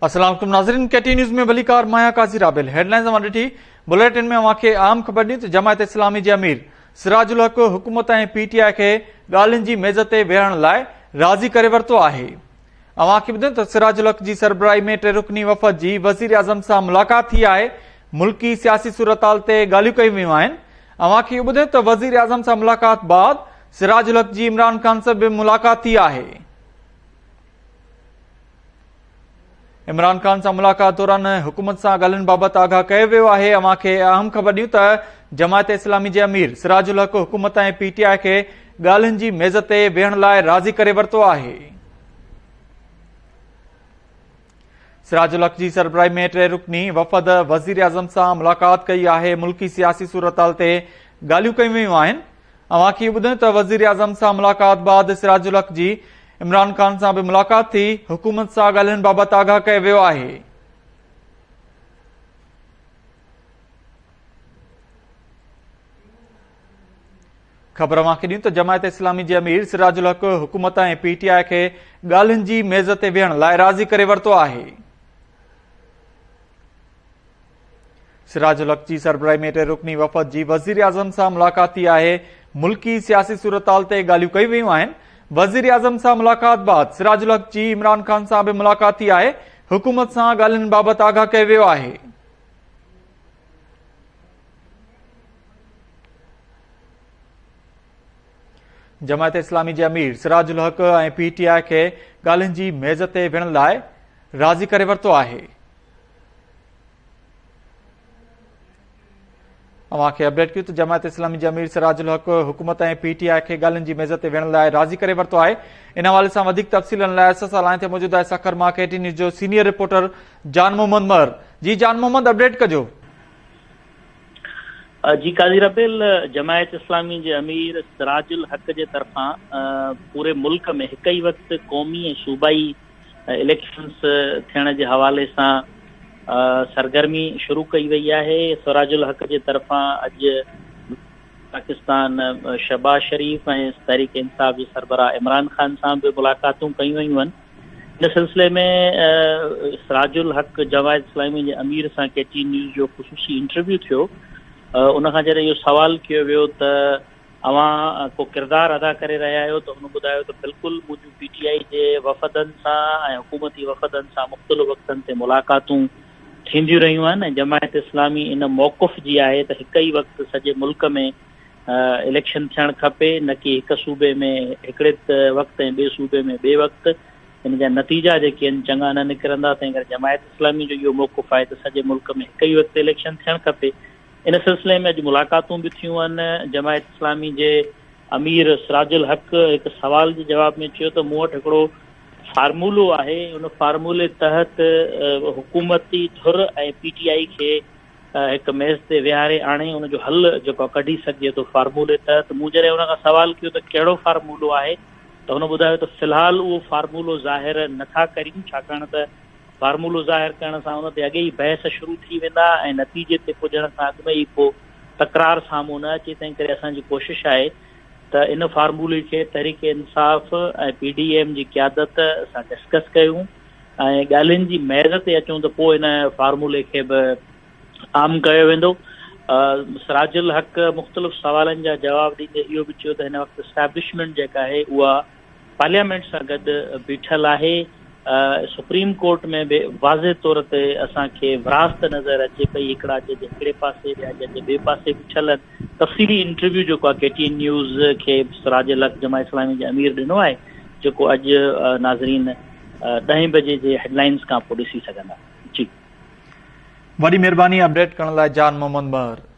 السلام عليڪم ناظرين ڪي ٽي نيوز ۾ ڀليڪار مان آهيان قاضي رابيل هيڊلائنز اوهان ڏٺي بليٽن ۾ اوهان کي اهم خبر ڏيون ته جماعت اسلامي جي امير سراج الحق حڪومت ۽ پي ٽي آء کي ڳالهين جي ميز تي ويهڻ لاء راضي ڪري ورتو آهي اوهان کي ٻڌايون ته سراج الحق جي سربراهي ۾ ٽي رڪني وفد جي وزيراعظم سان ملاقات ٿي آهي ملڪي سياسي صورتحال تي ڳالهيون ڪيون ويون آهن اوهان کي اهو ٻڌايون ته وزيراعظم سان ملاقات بعد سراج الحق جي عمران خان سان به ملاقات ٿي آهي. عمران خان سان ملاقات دوران حڪومت سان ڳالهين بابت آگاهه ڪيو ويو آهي اوهان کي اهم خبر ڏيون ته جماعت اسلامي جي امير سراج الحق حڪومت ۽ پي ٽي آء کي ڳالهين جي ميز تي ويهڻ لاء راضي ڪري ورتو آهي سراج الحق جي سربراهي ۾ ٽي رڪني وفد وزيراعظم سان ملاقات ڪئي آهي ملڪي سياسي صورتحال تي ڳالهيون ڪيون ويون آهن اوهان کي ٻڌايون ته وزيراعظم سان ملاقات بعد سراج الحق جي عمران خان سان به ملاقات ٿي حڪومت سان ڳالهين بابت آگاهه ڪيو ويو آهي. خبر اوهان کي ڏيون ته جماعت اسلامي جي امير سراج الحق حڪومت ۽ پي ٽي آء کي ڳالهين جي ميز تي ويهڻ لاء راضي ڪري ورتو آهي. سراج الحق جي سربراهي ۾ ٽي رڪني وفد جي وزيراعظم سان ملاقات ٿي آهي، ملڪي سياسي صورتحال تي ڳالهيون ڪيون ويون آهن، وزيراعظم سان ملاقات بعد سراج الحق جي عمران خان سان به ملاقات ٿي آهي، حڪومت سان ڳالهين بابت آگاهه ڪيو ويو آهي. جماعت اسلامي جي امير سراج الحق ۽ پي ٽي آء کي ڳالهين جي ميز تي ويهڻ لاء راضي ڪري ورتو آهي. اوهان کي اپڊيٽ ڪيون ته جماعت اسلامي جي امير سراج الحق حڪومت ۽ پي ٽي آء کي ڳالهين جي ميز تي ويهڻ لاء راضي ڪري ورتو آهي ان حوالي سان وڌيڪ تفصيلن لاء اسان سان لائين تي موجود آهي سکر مان ڪي ٽي نيوز جو سينيئر رپورٽر جان محمد مهر جي جان محمد اپڊيٽ ڪجو. جي قاضي ربيل جماعت اسلامي جي امير سراج الحق جي طرفان پوري ملڪ ۾ هڪ ئي وقت قومي ۽ صوبائي اليڪشنز ٿيڻ جي حوالي سان سرگرمي شروع ڪئي وئي آهي، سراج الحق جي طرفان اڄ پاڪستان شهباز شريف ۽ تحريڪ انصاف جي سربراهه عمران خان سان به ملاقاتون ڪيون ويون آهن. ان سلسلي ۾ سراج الحق جماعت اسلامي جي امير سان ڪي ٽي نيوز جو خصوصي انٽرويو ٿيو ان کان جڏهن اهو سوال ڪيو ويو ته اوهان ڪو ڪردار ادا ڪري رهيا آهيو ته هن ٻڌايو ته بلڪل منهنجون پي ٽي آء جي وفدن سان ۽ حڪومتي وفدن سان مختلف وقتن تي ملاقاتون ٿينديون رهيون آهن ۽ جماعت اسلامي ان موقف جي آهي ته هڪ ئي وقت سڄي ملڪ ۾ اليڪشن ٿيڻ کپي نه ڪي هڪ صوبي ۾ هڪڙي وقت ۽ ٻئي صوبي ۾ ٻئي وقت ان جا نتيجا جيڪي آهن چڱا نه نڪرندا تنهن ڪري جماعت اسلامي جو اهو موقف آهي ته سڄي ملڪ ۾ هڪ ئي وقت اليڪشن ٿيڻ کپي ان سلسلي ۾ اڄ ملاقاتون به ٿيون آهن. جماعت اسلامي جي امير سراج الحق هڪ سوال جي جواب ۾ چيو ته مون وٽ هڪڙو فارمولو آهي، ان فارمولي تحت حڪومتي ڌر ۽ پي ٽي آء کي هڪ ميز تي ويهاري آڻي ان جو حل جيڪو آهي ڪڍي سگهجي ٿو. فارمولي تحت مون جڏهن ان کان سوال ڪيو ته ڪهڙو فارمولو آهي ته هن ٻڌايو ته في الحال اهو فارمولو ظاهر نٿا ڪريون ڇاڪاڻ ته فارمولو ظاهر ڪرڻ سان ان تي اڳي ئي بحث شروع ٿي ويندا ۽ نتيجي تي پڄڻ کان اڳ ۾ ئي ڪو تڪرار سامهون نه اچي تنهن ڪري اسان جي ڪوشش آهي ته ان فارمولي کي Tehreek Insaf ۽ P D M جي قيادت سان ڊسڪس ڪيون ۽ ڳالهين جي ميز تي اچون ته پوء ان فارمولي کي به عام ڪيو ويندو. سراج الحق مختلف سوالن جا جواب ڏيندي اهو به چيو ته هن وقت اسٽيبلشمينٽ جيڪا آهي اها پارليامينٽ سان گڏ بيٺل آهي، سپريم ڪورٽ ۾ به واضح طور تي اسان کي ورهاست نظر اچي پئي، هڪڙا جج هڪڙي پاسي ٻيا جج ٻئي پاسي بيٺل آهن، تفصيلي انٽرويو جيڪو آهي ڪي ٽي اين نيوز کي سراج الحق جماعت اسلامي جي امير ڏنو آهي جيڪو اڄ ناظرين ڏهين بجي جي هيڊلائنز کان پوء ڏسي سگهندا. جي. وڏي مهرباني اپڊيٽ ڪرڻ لاء جان محمد مهر.